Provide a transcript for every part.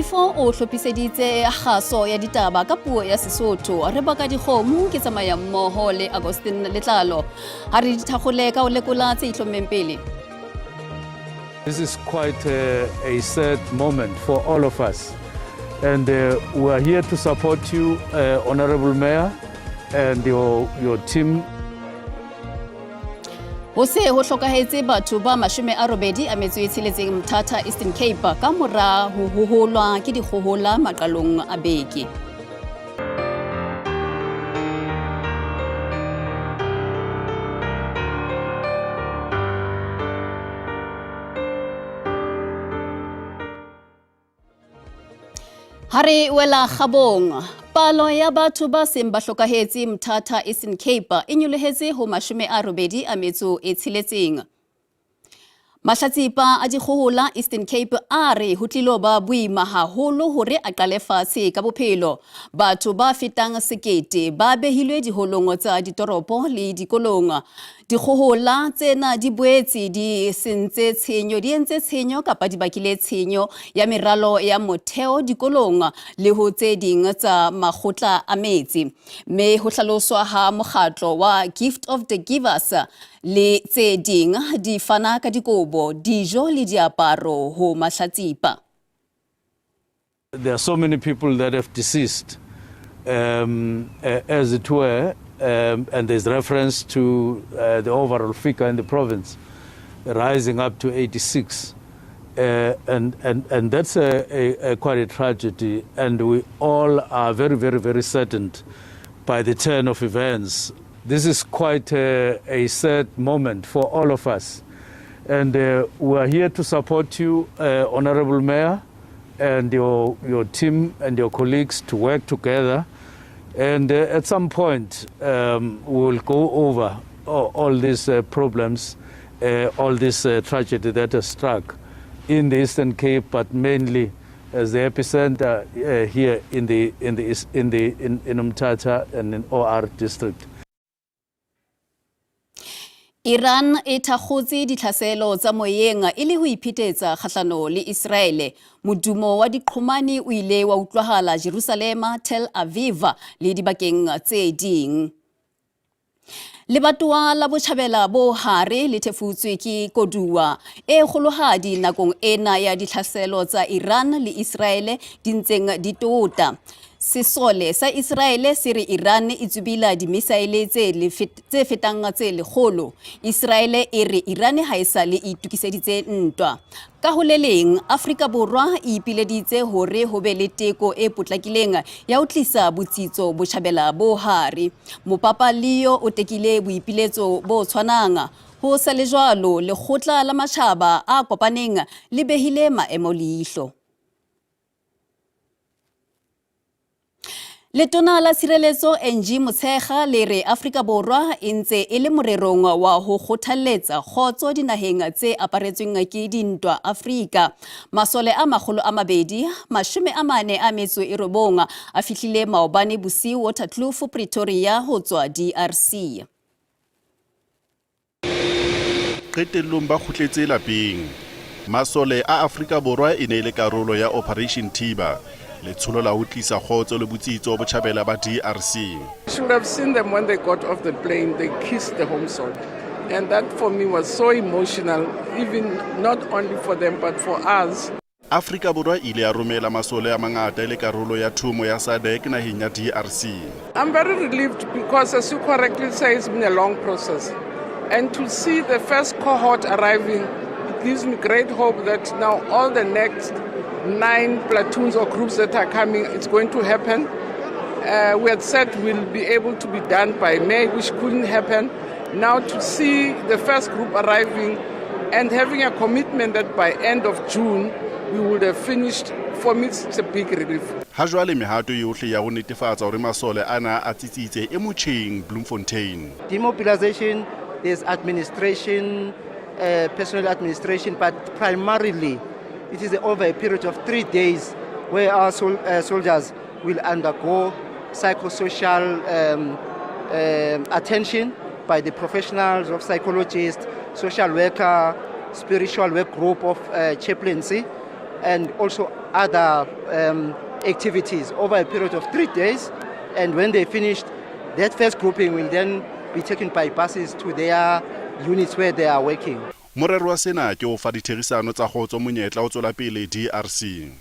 Moifo o hlophiseditse kgaso ya ditaba ka puo ya Sesotho. Re baka dikgomo ke tsamaya mmoho le Augustine Letlalo. Ha re dithakgole ka ho lekola tse itlhommeng pele. This is quite a sad moment for all of us. And we are here to support you, Honorable Mayor, and your team. Ho se ho hlokahetse batho ba 86 Mthatha, Eastern Cape ka mora ho hoholwa ke dikgohola maqalong a beke. Ha re wela kgabong, palo ya batho ba seng ba hlokahetse Mthatha, Eastern Cape e nyolohetse ho 86. Mahlatsipa a dikgohola Eastern Cape a re ho tlilo ba boima haholo hore a qale fatshe ka bophelo. Batho ba fetang 1000 ba behilwe diholong tsa ditoropo le dikolong. Dikgohola tsena di boetse di sentse tshenyo, di entse tshenyo kapa di bakile tshenyo ya meralo ya motheo dikolong le ho tse ding tsa makgotla a metsi. Mme ho hlaloswa ha mokgatlo wa Gift of the Givers le tse ding di fana ka dikobo, dijo le diaparo ho mahlatsipa. There are so many people that have deceased, as it were, and there's reference to the overall figure in the province rising up to 86. And that's a quite a tragedy, and we all are very, very, very saddened by the turn of events. This is quite a sad moment for all of us. And we are here to support you, Honorable Mayor, and your team and your colleagues to work together. And at some point, we will go over all these problems, all this tragedy that has struck in the Eastern Cape, but mainly as the epicenter here in Umtata and in OR district. Iran e thakgotse ditlhaselo tsa moyeng e le ho iphetetsa kgahlano le Israele. Modumo wa diqhomane o ile wa utlwahala Jerusalema, Tel Aviv le dibakeng tse ding. Lebatowa la Botjhabela bo Hare le thefutswe ke koduwa e kgolohadi nakong ena ya ditlhaselo tsa Iran le Israele di ntseng di tota. Sesole sa Israele se re Iran e tsubila dimisaele tse fetang tse 100. Israele e re Iran ha e sa le itokiseditse ntwa. Ka ho le leng, Afrika Borwa e ipileditse hore ho be le teko e potlakileng ya ho tlisa botsitso Botjhabela bo Hare. Mopapa Leo o tekile boipiletso bo tshwanang. Ho sa le jwalo, lekgotla la matjhaba a kopaneng le behile maemo leihlo. Letona la Tshireletso Angie Motshekga le re Afrika Borwa e ntse e le morerong wa ho kgothalletsa kgotso dinaheng tse aparetsweng ke dintwa Afrika. Masole a 249 a fihlile maobane bosiu Waterkloof, Pretoria ho tswa DRC. Qetellong ba kgutletse lapeng. Masole a Afrika Borwa e ne e le karolo ya Operation Thiba, letsholo la ho tlisa kgotso le botsitso botjhabela ba DRC. You should have seen them when they got off the plane, they kissed the home soil. And that for me was so emotional, even not only for them but for us. Afrika Borwa e ile ya romela masole a mangata e le karolo ya thomo ya SADC naheng ya DRC. I'm very relieved because, as you correctly say, it's been a long process. And to see the first cohort arriving, it gives me great hope that now all the next 9 platoons or groups that are coming, it's going to happen. We had said we'll be able to be done by May, which couldn't happen. Now to see the first group arriving and having a commitment that by end of June, we would have finished, for me it's a big relief. Ha jwale mehato yohle ya ho netefatsa hore masole ana a tsitsitse e motjheng Bloemfontein. Demobilization, there's administration, personal administration, but primarily it is over a period of 3 days where our soldiers will undergo psychosocial attention by the professionals of psychologists, social worker, spiritual work group of chaplaincy. and also other activities over a period of 3 days. And when they finished, that first grouping will then be taken by buses to their units where they are working. Morero wa sena ke ho fa ditherisano tsa kgotso monyetla o tswela pele DRC.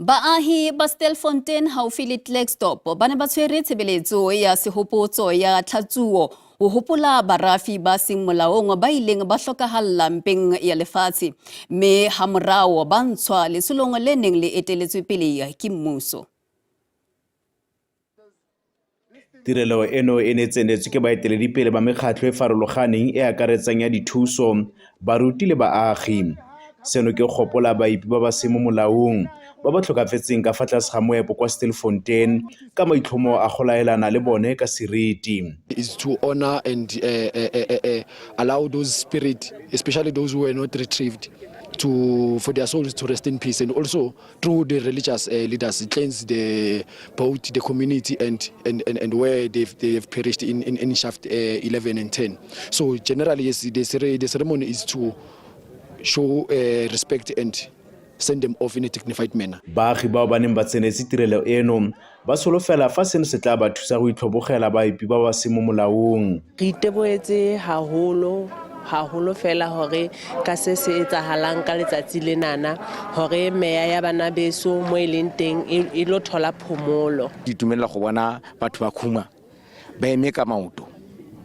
Baahi ba Stilfontein haufi le Klerksdorp ba ne ba tshwere tshebeletso ya sehopotso ya tlhatsuo ho hopola barafi ba seng molaong ba ileng ba hlokahalla mpeng ya lefatshe, mme hamorao ba ntshwa letsholong le neng le eteletswe pele ke mmuso. Tirelo eno e ne tsenetswe ke baeteledipele ba mekgatlho e farologaneng e akaretsang ya dithuso, baruti le baagi. Seno ke gopola baipi ba ba seng mo molaong ba ba tlhokafetseng ka fa tlase ga moepo kwa Stilfontein ka maitlhomo a go laelana le bone ka seriti. Is to honor and allow those spirits, especially those who were not retrieved, for their souls to rest in peace, and also through the religious leaders cleanse the both the community and where they have perished in shaft 11 and 10. So generally, yes, the ceremony is to show respect and send them off in a dignified manner. Baagi bao ba neng ba tsenetse tirelo eno ba solofela fa seno se tla ba thusa go itlhobogela baipi ba ba seng mo molaong. Re iteboetse haholo haholo fela hore ka se se etsahalang ka letsatsi lenana hore meya ya bana beso mo e leng teng e lo thola phomolo. Ke itumella go bona batho ba khuma ba eme ka maoto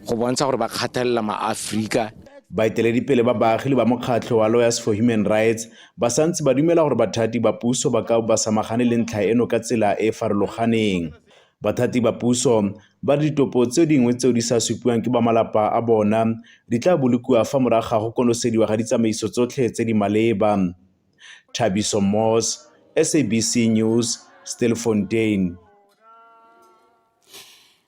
go bontsha gore ba kgathalela maAfrika. Baeteledipele ba baagi le ba mokgatlho wa Lawyers for Human Rights ba santse ba dumela gore bathati ba puso ba ka ba samagane le ntlha eno ka tsela e farologaneng. Bathati ba puso ba re ditopo tse dingwe tseo di sa supiwang ke ba malapa a bona di tla bolokiwa fa morago ga go konosediwa ga ditsamaiso tsotlhe tse di maleba. Thabiso Moss, SABC News, Stilfontein.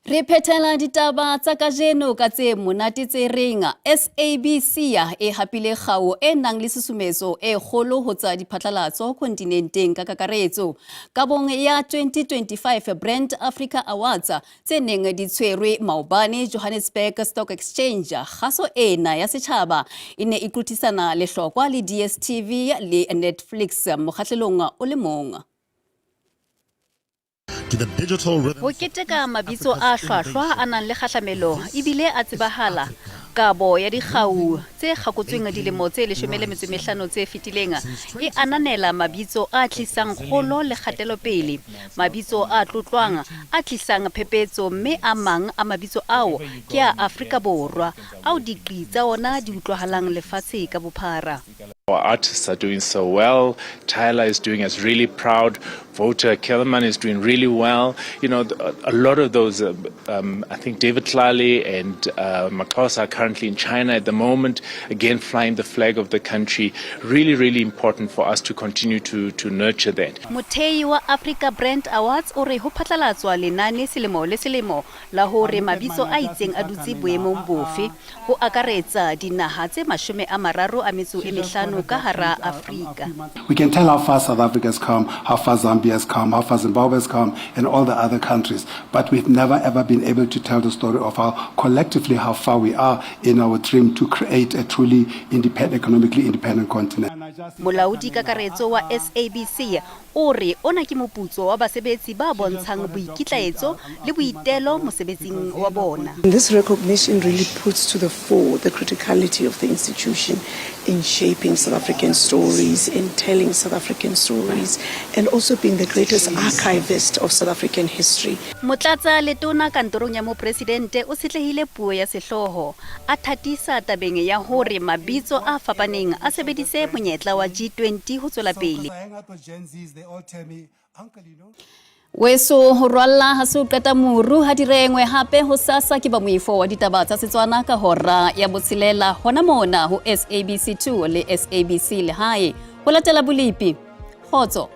Re phethela ditaba tsa kajeno ka tse monate tse reng SABC e hapile kgau e nang le susumetso e kgolo ho tsa diphatlalatso kontinenteng ka kakaretso. Kabong ya 2025 Brand Africa Awards tse neng di tshwerwe maobane Johannesburg Stock Exchange, kgaso ena ya setjhaba e ne e qothisana lehlokwa le DStv le Netflix mokgahlelong o le mong. Ho keteka mabitso a hlwahlwa a nang le kgahlamelo ebile a tsebahala. Kabo ya dikgau tse kgakotsweng dilemo tse 15 tse fetileng e ananela mabitso a tlisang kgolo le kgatelopele, mabitso a tlotlwang a tlisang phepetso, mme a mang a mabitso ao ke a Afrika Borwa ao diqi tsa ona di utlwahalang lefatshe ka bophara. Our artists are doing so well. Tyler is doing us really proud. Voter Kellerman is doing really well. You know, a lot of those, I think David Tlale and Makosa are currently in China at the moment, again flying the flag of the country. Really, really important for us to continue to nurture that. Mothei wa Africa Brand Awards o re ho phatlalatswa lenane selemo le selemo la hore mabitso a itseng a dutse boemong bofe ho akaretsa dinaha tse 35 ka hara Afrika. We can tell how far South Africa has come, how far Zambia has come, how far Zimbabwe has come, and all the other countries. But we've never ever been able to tell the story of how collectively how far we are in our dream to create a truly independent, economically independent continent. Molaodi kakaretso wa SABC o re ona ke moputso wa basebetsi ba bontshang boikitlaetso le boitelo mosebetsing wa bona. This recognition really puts to the fore the criticality of the institution in shaping South African stories, in telling South African stories, and also being the greatest archivist of South African history. Motlatsa letona kantorong ya mopresidente o tshetlehile puo ya sehlooho a thatisa tabeng ya hore mabitso a fapaneng a sebedise monyetla wa G20 ho tswela pele. Weso ho rwalla ha se o qeta moru ha direngwe hape ho sasa ke ba moifo wa ditaba tsa Setswana ka hora ya 6 hona mona ho SABC 2 le SABC Lehae. Ho latela bolepi. Kgotso.